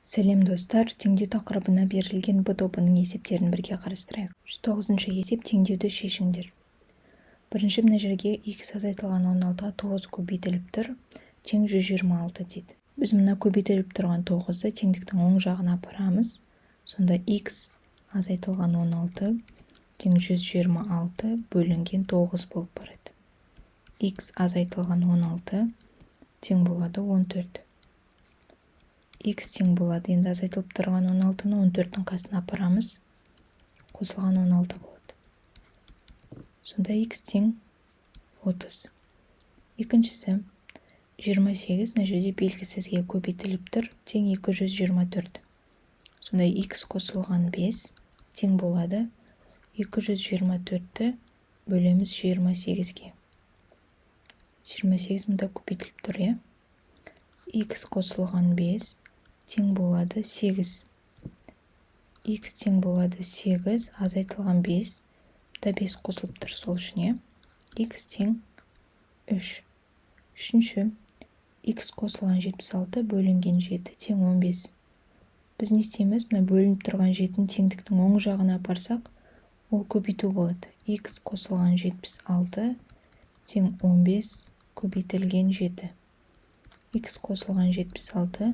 Сәлем, достар! Теңдеу тақырыбына берілген Б тобының есептерін бірге қарастырайық. 109-есеп, теңдеуді шешіңдер. Бірінші, мына жерге х азайтылған 16-ға 9 көбейтіліп тұр, тең 126 дейді. Біз мына көбейтіліп тұрған 9-ды теңдіктің оң жағына апарамыз. Сонда х азайтылған 16 тең 126 бөлінген 9 болып барады. Х азайтылған 16 тең болады 14. Х тең болады, енді азайтылып тұрған 16-ны 14-тің қасына апарамыз, қосылған 16 болады. Сонда х тең 30. Екіншісі, 28 мына жерде белгісізге көбейтіліп тұр, тең 224. Сонда х қосылған 5 тең болады 224-ті бөлеміз 28-ге. 28 мында көбейтіліп тұр, иә. Х қосылған 5 тең болады 8. Х тең болады 8 азайтылған 5, да 5 қосылып тұр сол үшін, иә. Х тең 3. Үшінші, х қосылған 76 бөлінген 7 тең 15. Біз не істейміз? Мына бөлініп тұрған 7-ні теңдіктің оң жағына апарсақ, ол көбейту болады. Х қосылған 76 тең 15 көбейтілген 7. Х қосылған 76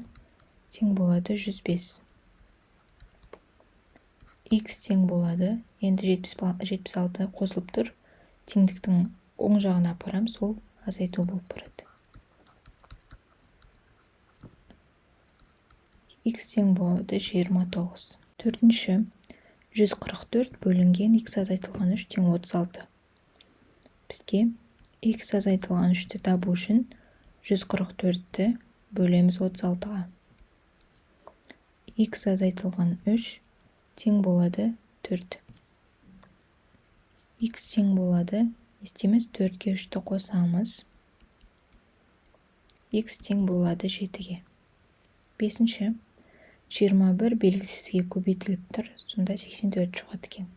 тең болады 105. Х тең болады, енді 76 қосылып тұр, теңдіктің оң жағына апарамыз, ол азайту болып барады. Х тең болады 29. Төртінші, 144 бөлінген х азайтылған 3 тең 36. Бізге х азайтылған 3-ті табу үшін 144-ті бөлеміз 36-ға. Х азайтылған 3 тең болады 4. Х тең болады, не істейміз? 4-ке 3-ті қосамыз. Х тең болады 7-ге. Бесінші, 21 белгісізге көбейтіліп тұр, сонда 84 шығады екен.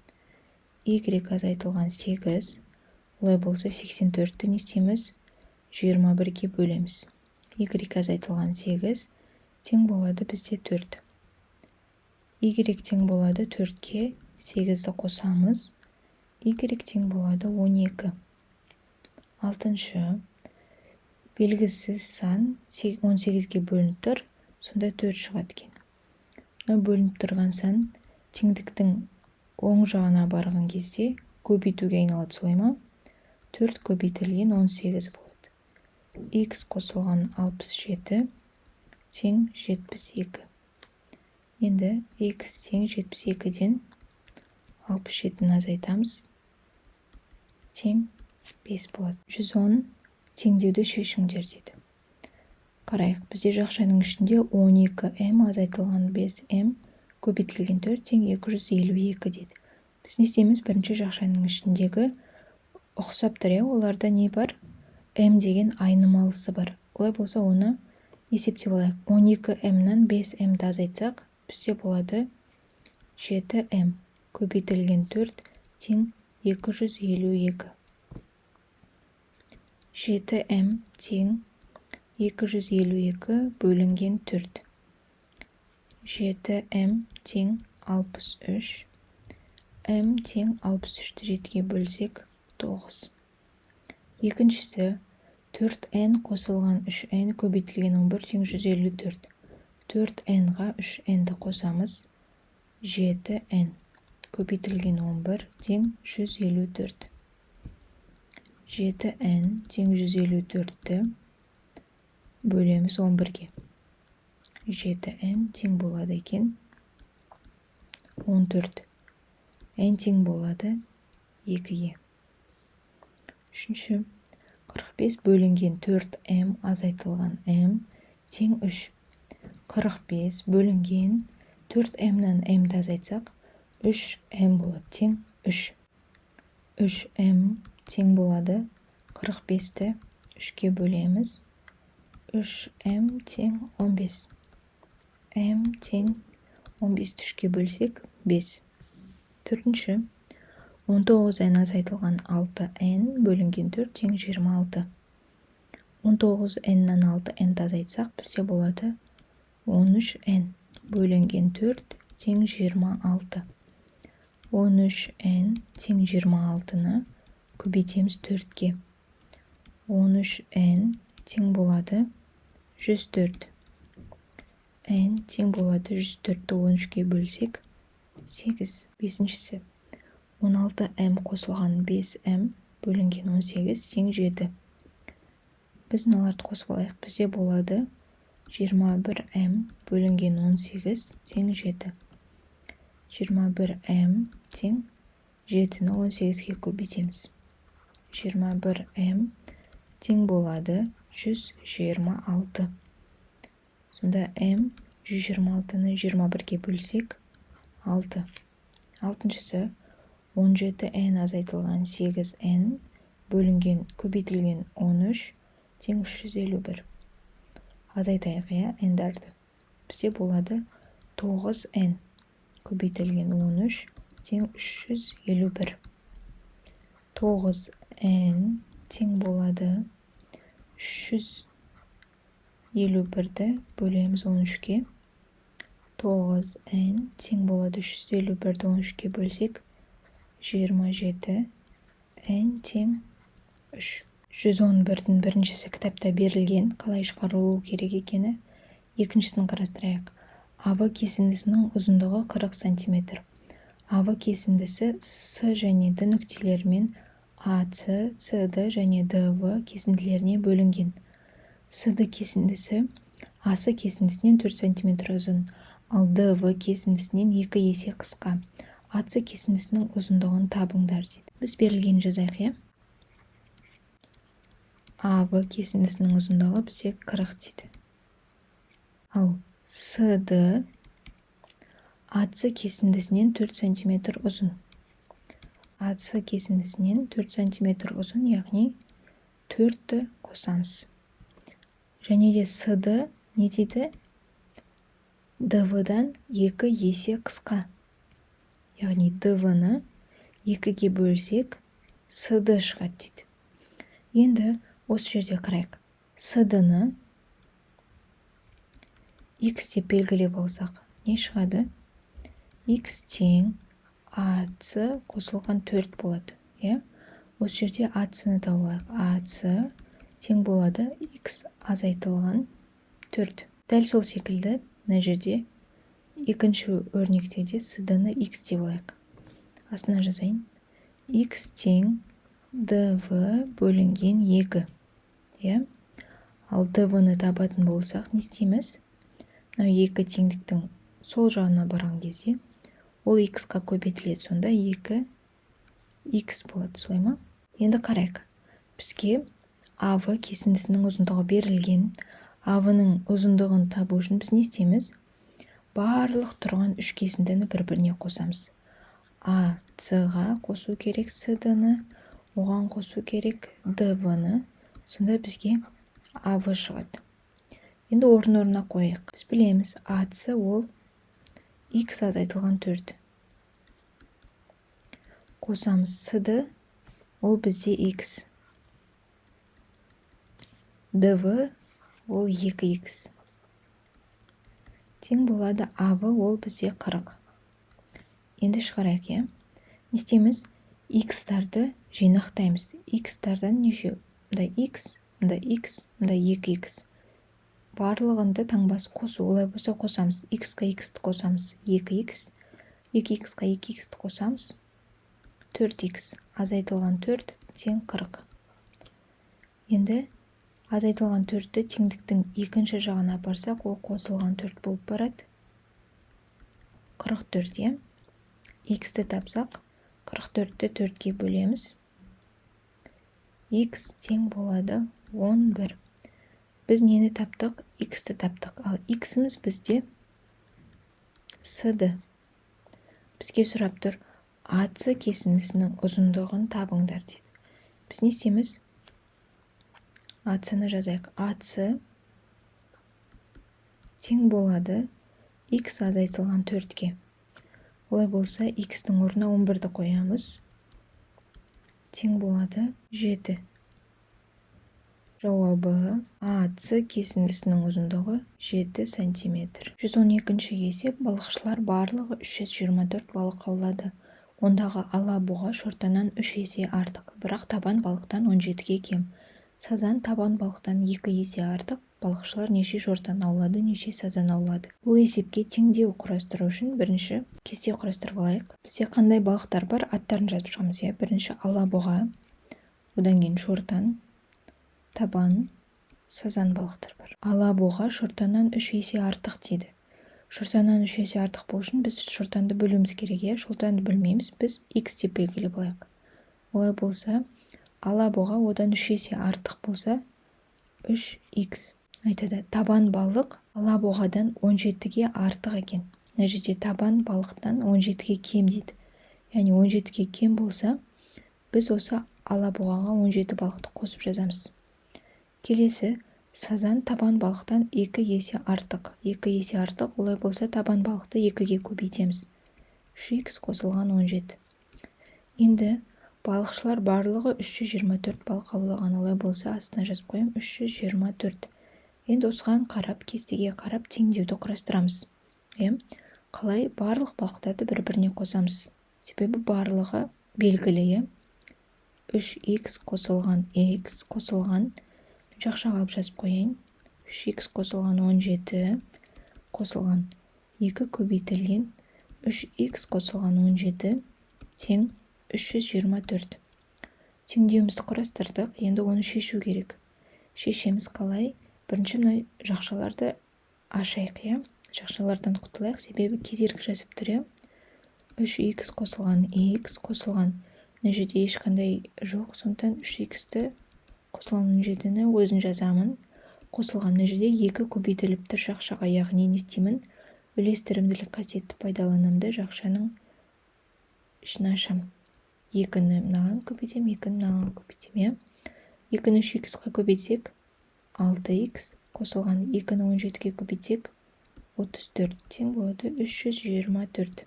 Y азайтылған 8, олай болса 84-ті не істейміз? 21-ге бөлеміз. Y азайтылған 8 тең болады бізде 4. Y тең болады 4-ке 8-ді қосамыз. Y тең болады 12. Алтыншы, белгісіз сан 18-ге бөлініп тұр, сонда 4 шығады екен. Мына бөлініп тұрған сан теңдіктің оң жағына барған кезде көбейтуге айналады, солай ма? 4 көбейтілген 18 болады. Х қосылған 67 тең 72. Енді х тең 72-ден 67-ні азайтамыз, тең 5 болады. 110, теңдеуді шешіңдер дейді. Қарайық, бізде жақшаның ішінде 12m азайтылған 5m көбейтілген 4 тең 252 дейді. Біз не істейміз? Бірінші жақшаның ішіндегі ұқсап тұр, иә, оларда не бар? M деген айнымалысы бар. Олай болса, оны есептеп алайық. 12m-нан 5m-ді азайтсақ, бізде болады 7m көбейтілген 4 тең 252. 7m тең 252 бөлінген 4. 7m тең 63. M тең 63-ті 7-ге бөлсек, 9. Екіншісі, 4n қосылған 3n көбейтілген 11 тең 154. 4n-ға 3n-ді қосамыз, 7n көбейтілген 11 тең 154. 7n тең 154-ті бөлеміз 11-ге. 7n тең болады екен 14. N тең болады 2-ге. Үшінші, 45 бөлінген 4m азайтылған m тең 3. 45 бөлінген 4m-нан m-ді азайтсақ, 3m болады, тең 3. 3m тең болады 45-ті 3-ке бөлеміз, 3m тең 15. M тең 15-ті 3-ке бөлсек, 5. Төртінші, 19n азайтылған 6n бөлінген 4 тең 26. 19 n-нан 6 n-ді азайтсақ, бізде болады 13 n. бөлінген 4 тең 26. 13n тең 26-ны көбейтеміз 4-ке. 13n тең болады 104. N тең болады 104-ті 13-ке бөлсек 8. Бесіншісі. 16m қосылған 5m бөлінген 18 тең 7. Біз мыналарды қосып алайық. Бізде болады 21m бөлінген 18 тең 7. 21m тең 7-ні 18-ге көбейтеміз. 21m тең болады 126. Сонда m 126-ны 21-ге бөлсек 6. Алтыншысы. 17n азайтылған 8n бөлінген көбейтілген 13 тең 351. Азайтайық, иә, n-дарды. Бізде болады 9n көбейтілген 13 тең 351. 9n тең болады 351-ді бөлеміз 13-ке. 9n тең болады 351-ді 13-ке бөлсек 27, n тең 3. 111-дің біріншісі кітапта берілген, қалай шығарылуы керек екені. Екіншісін қарастырайық. АВ кесіндісінің ұзындығы 40 сантиметр. АВ кесіндісі С және Д нүктелерімен АС, СД және ДВ кесінділеріне бөлінген. СД кесіндісі АС кесіндісінен 4 сантиметр ұзын, ал ДВ кесіндісінен 2 есе қысқа. АС кесіндісінің ұзындығын табыңдар дейді. Біз берілгенін жазайық, иә? АВ кесіндісінің ұзындығы бізде 40 дейді. Ал СД АС кесіндісінен 4 сантиметр ұзын. АС кесіндісінен 4 сантиметр ұзын, яғни 4-ті қосамыз. Және де СД не дейді? ДВ-дан 2 есе қысқа. Яғни ДВ-ны 2-ге бөлсек, СД шығады дейді. Енді осы жерде қарайық. СД-ны X деп белгілеп алсақ, не шығады? X тең АС қосылған 4 болады, иә? Осы жерде АС-ны тауып алайық. АС тең болады X азайтылған 4. Дәл сол секілді мына жерде екінші өрнекте де СД-ны X деп алайық. Астына жазайын. X тең ДВ бөлінген 2. Иә? Ал ДВ-ны табатын болсақ, не істейміз? Мынау екі теңдіктің сол жағына барған кезде ол x-қа көбейтіледі. Сонда 2 x болады, солай ма? Енді қарайық. Бізге АВ кесіндісінің ұзындығы берілген. АВ-ның ұзындығын табу үшін біз не істейміз? Барлық тұрған үш кесіндіні бір-біріне қосамыз. А, С-ға қосу керек СД-ны, оған қосу керек ДВ-ны. Сонда бізге АВ шығады. Енді орын-орнына қояйық. Біз білеміз, АС ол x азайтылған 4. Қосамыз СД, ол бізде x. ДВ ол 2x. Тең болады АВ, ол бізде 40. Енді шығарайық, иә? Не істейміз? X-тарды жинақтаймыз. X-тардан неше? Мында x, мында x, мында 2x. Барлығында таңбасы қосу. Олай болса қосамыз. X-қа x-ті қосамыз 2x, 2x-қа 2x-ті қосамыз 4x, азайтылған 4 тең 40. Енді азайтылған 4-ті теңдіктің екінші жағына апарсақ, ол қосылған 4 болып барады. 44, иә? X-ті тапсақ, 44-ті 4-ке бөлеміз. X тең болады 11. Біз нені таптық? X-ті таптық. Ал X-іміз бізде CD. Бізге сұрап тұр, АС кесіндісінің ұзындығын табыңдар дейді. Біз не істейміз? АС-ны жазайық. АС тең болады X азайтылған 4-ке. Олай болса, X-тің орнына 11-ді қоямыз. Тең болады 7. Жауабы АС кесіндісінің ұзындығы 7 сантиметр. 112-ші есеп. Балықшылар барлығы 324 балық аулады. Ондағы алабұға шортаннан 3 есе артық, бірақ табан балықтан 17-ге кем. Сазан табан балықтан 2 есе артық. Балықшылар неше шортан аулады, неше сазан аулады? Бұл есепке теңдеу құрастыру үшін бірінші кесте құрастырып алайық. Бізде қандай балықтар бар, аттарын жазып шығамыз, иә. Бірінші алабұға, одан кейін шортан, табан, сазан балықтар бар. Алабұға шортаннан 3 есе артық дейді. Шортаннан 3 есе артық болу үшін біз шортанды бөлуіміз керек, иә. Шортанды бөлмейміз, біз x деп белгілеп алайық. Олай болса, алабұға одан 3 есе артық болса, 3x. Айтады, табан балық алабұғадан 17-ге артық екен. Мына жерде табан балықтан 17-ге кем дейді. Яғни 17-ге кем болса, біз осы алабұғаға 17 балықты қосып жазамыз. Келесі, сазан табан балықтан 2 есе артық. 2 есе артық, олай болса табан балықты 2-ге көбейтеміз. 3x қосылған 17. Енді балықшылар барлығы 324 балық аулаған. Олай болса астына жазып қоямын 324. Енді осыған қарап, кестеге қарап теңдеуді құрастырамыз. Қалай? Барлық балықтарды бір-біріне қосамыз. Себебі барлығы белгілі, иә. 3x қосылған x қосылған, жақшаға алып жазып қояйын. 3x қосылған 17 қосылған 2 көбейтілген 3x қосылған 17 тең 324. Теңдеуімізді құрастырдық, енді оны шешу керек. Шешеміз қалай? Бірінші мына жақшаларды ашайық, иә. Жақшалардан құтылайық, себебі кедергі жасап тұр, иә. 3x қосылған x қосылған, мына жерде ешқандай жоқ, сондықтан 3x-ті қосылған 17-ні өзін жазамын. Қосылған, мына жерде 2 көбейтіліп тұр жақшаға, яғни не істеймін? Үлестірімділік қасиетті пайдаланамын да жақшаның ішін ашамын. 2-ні мынаған көбейтемін, 2-ні мынаған көбейтемін, иә. 2-ні 3x-қа көбейтсек 6x қосылған 2-ні 17-ге көбейтсек 34 тең болады 324.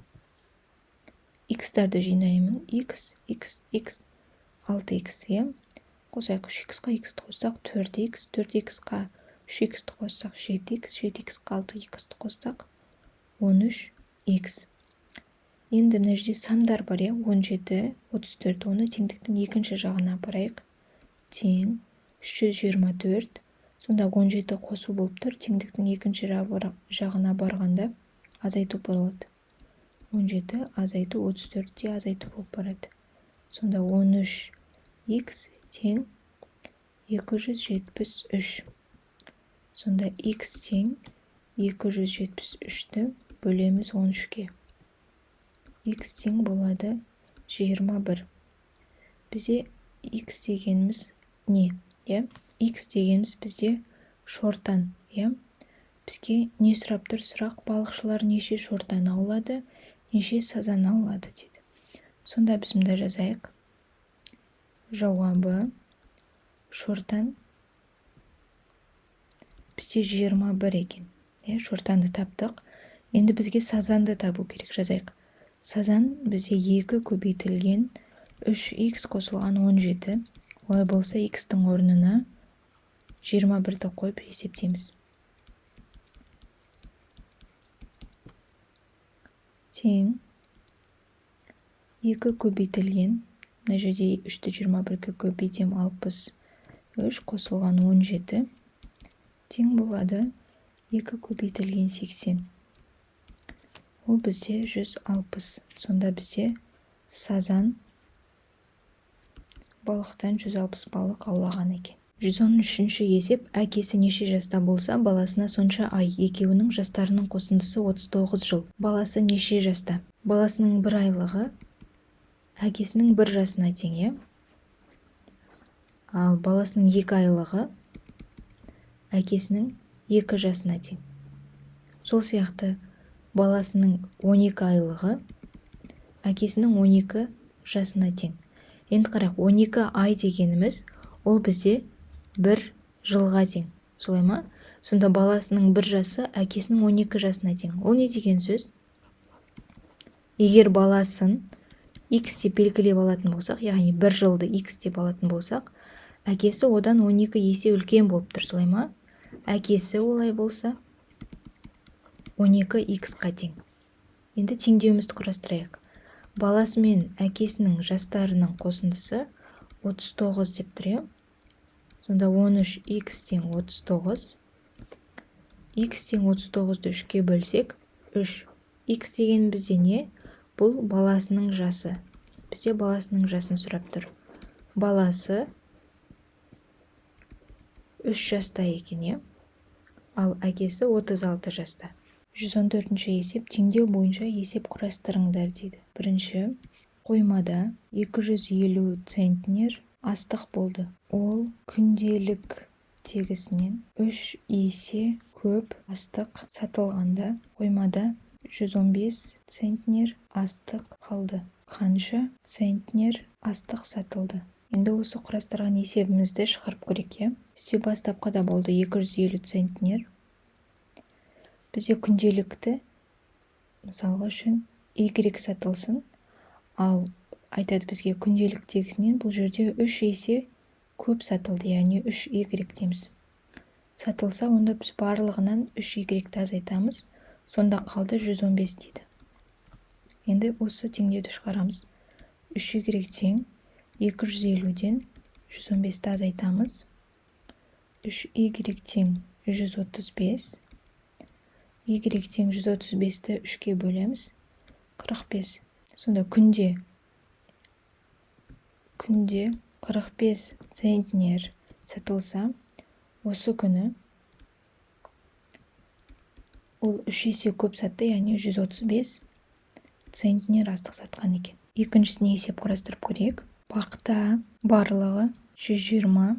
X-тарды жинаймын. X, x, x, 6x, иә. Қосайық, 3x-қа x-ті қоссақ 4x, 4x-қа 3x-ті қоссақ 7x, 7x-қа 6x-ті қоссақ 13x. Енді мына жерде сандар бар, иә, 17, 34, оны теңдіктің екінші жағына апарайық. Тең 324. Сонда 17 қосу болып тұр, теңдіктің екінші жағына барғанда азайту болады. 17 азайту 34 те азайту болып барады. Сонда 13x тең 273. Сонда x тең 273-ті бөлеміз 13-ке. X тең болады 21. Бізде x дегеніміз не? Иә? X дегеніміз бізде шортан, иә? Бізге не сұрап тұр? Сұрақ: балықшылар неше шортан аулады, неше сазан аулады дейді. Сонда біз мында жазайық. Жауабы: шортан бізде 21 екен. Иә, шортанды таптық. Енді бізге сазанды табу керек. Жазайық. Сазан бізде 2 көбейтілген 3x қосылған 17. Олай болса, x-тің орнына 21-ді қойып есептейміз. Тең 2 көбейтілген, мына жерде 3-ті 21-ге көбейтем 63 қосылған 17 тең болады 2 көбейтілген 80. Ол бізде 160. Сонда бізде сазан балықтан 160 балық аулаған екен. 113-ші есеп. Әкесі неше жаста болса, баласына сонша ай. Екеуінің жастарының қосындысы 39 жыл. Баласы неше жаста? Баласының бір айлығы әкесінің бір жасына тең, иә? Ал баласының 2 айлығы әкесінің 2 жасына тең. Сол сияқты баласының 12 айлығы әкесінің 12 жасына тең. Енді қарайық, 12 ай дегеніміз ол бізде 1 жылға тең. Солай ма? Сонда баласының бір жасы әкесінің 12 жасына тең. Ол не деген сөз? Егер баласын x деп белгілеп алатын болсақ, яғни бір жылды x деп алатын болсақ, Әкесі одан 12 есе үлкен болып тұр, солай ма? Әкесі олай болса 12 х-қа тең. Енді теңдеуімізді құрастырайық. Баласы мен әкесінің жастарының қосындысы 39 деп тұр, иә? Сонда 13 х тең 39. Х тең 39-ды 3-ке бөлсек, 3. Х деген бізде не? Бұл баласының жасы. Бізде баласының жасын сұрап тұр. Баласы 3 жаста екен, иә? Ал әкесі 36 жаста. 114-ші есеп. Теңдеу бойынша есеп құрастырыңдар дейді. Бірінші, қоймада 250 центнер астық болды. Ол күнделіктегісінен 3 есе көп астық сатылғанда, қоймада 115 центнер астық қалды. Қанша центнер астық сатылды? Енді осы құрастырған есебімізді шығарып көрейік, иә? Бізде бастапқыда болды 250 центнер. Бізде күнделікті, мысалға үшін, y сатылсын, ал айтады бізге, күнделіктегісінен бұл жерде 3 есе көп сатылды, яғни 3y дейміз. Сатылса, онда біз барлығынан 3y-ті азайтамыз, сонда қалды 115 дейді. Енді осы теңдеуді шығарамыз. 3y тең 250-ден 115-ті азайтамыз. 3y тең 135. Y тең 135-ті 3-ке бөлеміз, 45. Сонда күнде 45 центнер сатылса, осы күні ол 3 есе көп сатты, яғни 135 центнер астық сатқан екен. Екіншісіне есеп құрастырып көрейік. Бақта барлығы 120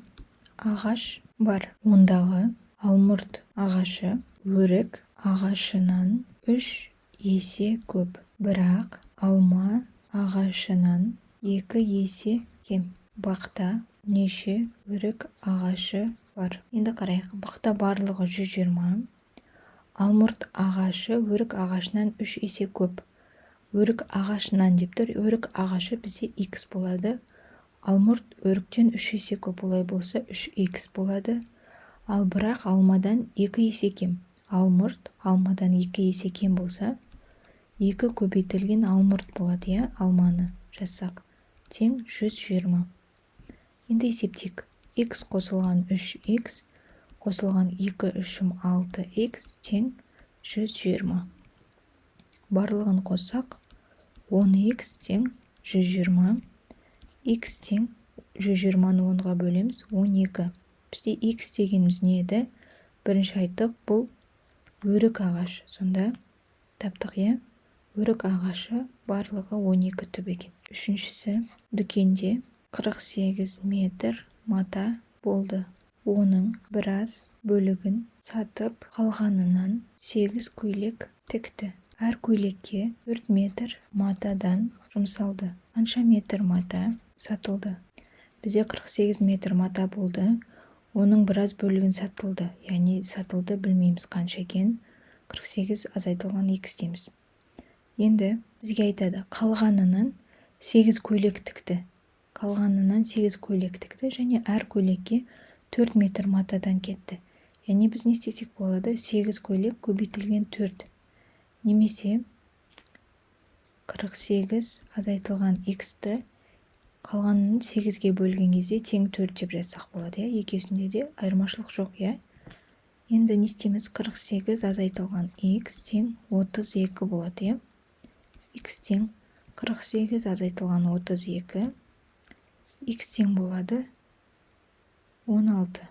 ағаш бар. Ондағы алмұрт ағашы өрік ағашынан 3 есе көп, бірақ алма ағашынан 2 есе кем. Бақта неше өрік ағашы бар? Енді қарайық. Бақта барлығы 120. Алмұрт ағашы өрік ағашынан 3 есе көп. Өрік ағашынан деп тұр. Өрік ағашы бізде x болады. Алмұрт өріктен 3 есе көп, олай болса 3x болады. Ал бірақ алмадан 2 есе кем. Алмұрт алмадан 2 есе кем болса, 2 көбейтілген алмұрт болады, иә? Алманы жазсақ, тең 120. Енді есептейік. X қосылған 3x қосылған 2 үшім 6x тең 120. Барлығын қоссақ, 10x тең 120. X тең 120-ны 10-ға бөлеміз, 12. Бізде x дегеніміз не еді? Бірінші айттық, бұл өрік ағашы. Сонда таптық, иә? Өрік ағашы барлығы 12 түп екен. Үшіншісі, дүкенде 48 метр мата болды. Оның біраз бөлігін сатып, қалғанынан 8 көйлек тікті. Әр көйлекке 4 метр матадан жұмсалды. Қанша метр мата сатылды? Бізде 48 метр мата болды. Оның біраз бөлігін сатылды, яғни сатылды, білмейміз қанша екенін. 48 азайтылған x дейміз. Енді бізге айтады, қалғанынан 8 көйлек тікті. Қалғанынан 8 көйлек тікті және әр көйлекке 4 метр матадан кетті. Яғни біз не істесек болады? 8 көйлек көбейтілген 4 немесе 48 азайтылған x-ті қалғанын 8-ге бөлген кезде тең 4 деп жазсақ болады, иә? Екеуісінде де айырмашылық жоқ, иә? Енді не істейміз? 48 азайтылған x тең 32 болады, иә? X тең 48 азайтылған 32, x тең болады 16.